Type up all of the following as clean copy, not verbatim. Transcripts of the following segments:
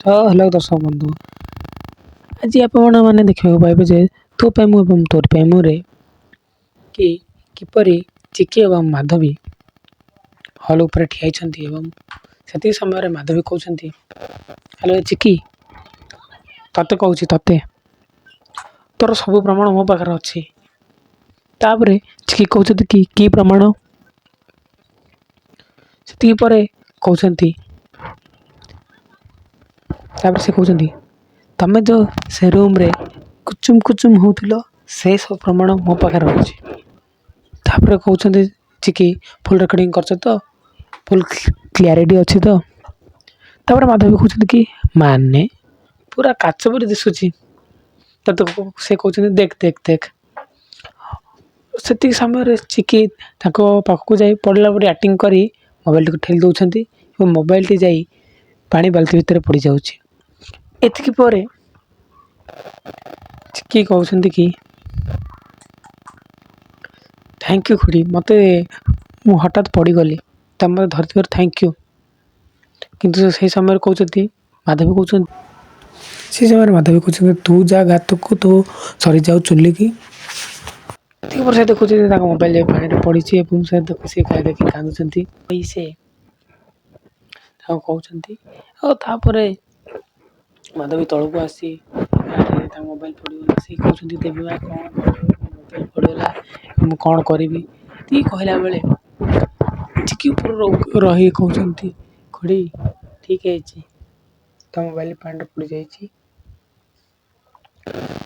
ତ ହ୍ୟାଲୋ ଦର୍ଶକ ବନ୍ଧୁ, ଆଜି ଆପଣମାନେ ଦେଖିବାକୁ ପାଇବେ ଯେ ତୋ ପାଇଁ ମୁଁ ଏବଂ ତୋରି ପାଇଁ ମୁଁରେ କି କିପରି ଚିକି ଏବଂ ମାଧବୀ ହଲ୍ ଉପରେ ଠିଆ ହେଇଛନ୍ତି ଏବଂ ସେତିକି ସମୟରେ ମାଧବୀ କହୁଛନ୍ତି, ହ୍ୟାଲୋ ଚିକି, ତତେ କହୁଛି ତତେ, ତୋର ସବୁ ପ୍ରମାଣ ମୋ ପାଖରେ ଅଛି। ତାପରେ ଚିକି କହୁଛନ୍ତି କି କି ପ୍ରମାଣ? ସେତିକି ପରେ କହୁଛନ୍ତି, ତାପରେ ସେ କହୁଛନ୍ତି, ତମେ ଯେଉଁ ସେ ରୁମ୍ରେ କୁଚୁମ କୁଚୁମ ହେଉଥିଲ, ସେ ସବୁ ପ୍ରମାଣ ମୋ ପାଖରେ ଅଛି। ତାପରେ କହୁଛନ୍ତି ଚିକି, ଫୁଲ୍ ରେକର୍ଡ଼ିଂ କରିଛ ତ? ଫୁଲ୍ କ୍ଲାରିଟି ଅଛି ତ? ତାପରେ ମାଧବୀ କହୁଛନ୍ତି କି ମାନେ ପୁରା କାଚ ପରି ଦିଶୁଛି ତ। ସେ କହୁଛନ୍ତି, ଦେଖ ଦେଖ ଦେଖ। ସେତିକି ସମୟରେ ଚିକି ତାଙ୍କ ପାଖକୁ ଯାଇ ପଡ଼ିଲା ପରି ଆକ୍ଟିଂ କରି ମୋବାଇଲଟିକୁ ଠେଲି ଦେଉଛନ୍ତି ଏବଂ ମୋବାଇଲଟି ଯାଇ ପାଣି ବାଲ୍ତି ଭିତରେ ପଡ଼ିଯାଉଛି। ଏତିକି ପରେ ଚିକି କହୁଛନ୍ତି କି thank you ଖୁଡ଼ି, ମୋତେ ମୁଁ ହଠାତ୍ ପଡ଼ିଗଲି, ତମେ ମୋତେ ଧରିଥିବାରୁ thank you. କିନ୍ତୁ ସେଇ ସମୟରେ କହୁଛନ୍ତି ମାଧବୀ କହୁଛନ୍ତି, ସେ ସମୟରେ ମାଧବୀ କହୁଛନ୍ତି, ତୁ ଯା ଗାତକୁ, ତୁ ସରିଯାଉ ଚୁଲିକି। ଏତିକି ପରେ ସେ ଦେଖୁଛନ୍ତି ତାଙ୍କ ମୋବାଇଲ ଯାଇ ପାଣିରେ ପଡ଼ିଛି ଏବଂ ସେ ସେ ଦେଖି କାନ୍ଦୁଛନ୍ତି। ସେ ତାଙ୍କୁ କହୁଛନ୍ତି, ଆଉ ତାପରେ ମାଧବୀ ତଳକୁ ଆସି ତାଙ୍କ ମୋବାଇଲ ପଡ଼ିଗଲା। ସେ କହୁଛନ୍ତି, ଦେବୀ ମା, କ'ଣ ମୋବାଇଲ ପଡ଼ିଗଲା, ମୁଁ କ'ଣ କରିବି? ଏତିକି କହିଲା ବେଳେ ଚିକି ଉପରୁ ରହି କହୁଛନ୍ତି, ଖୁଡ଼ି, ଠିକ୍ ହେଇଛି, ତମ ମୋବାଇଲ ପାଣିରେ ପଡ଼ିଯାଇଛି,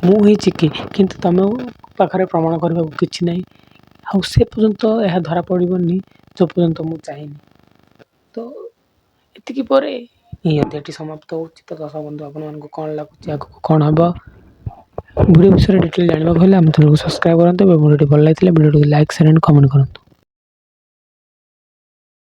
ମୁଁ ହିଁ ଚିକି, କିନ୍ତୁ ତମ ପାଖରେ ପ୍ରମାଣ କରିବାକୁ କିଛି ନାହିଁ, ଆଉ ସେ ପର୍ଯ୍ୟନ୍ତ ଏହା ଧରା ପଡ଼ିବନି ଯେଉଁ ପର୍ଯ୍ୟନ୍ତ ମୁଁ ଚାହିଁନି। ତ ଏତିକି ପରେ ଏହି ଅଧ୍ୟାୟଟି ସମାପ୍ତ ହେଉଛି। ତ ଦର୍ଶକ ବନ୍ଧୁ, ଆପଣମାନଙ୍କୁ କ'ଣ ଲାଗୁଛି, ଆଗକୁ କ'ଣ ହେବ? ଭିଡ଼ିଓ ବିଷୟରେ ଡିଟେଲ୍ ଜାଣିବାକୁ ହେଲେ ଆମ ଚ୍ୟାନେଲକୁ ସବସ୍କ୍ରାଇବ୍ କରନ୍ତୁ ଏବଂ ଭିଡ଼ିଓଟି ଭଲ ଲାଗିଥିଲେ ଭିଡ଼ିଓଟିକୁ ଲାଇକ୍, ସେୟାର ଆଣ୍ଡ କମେଣ୍ଟ କରନ୍ତୁ।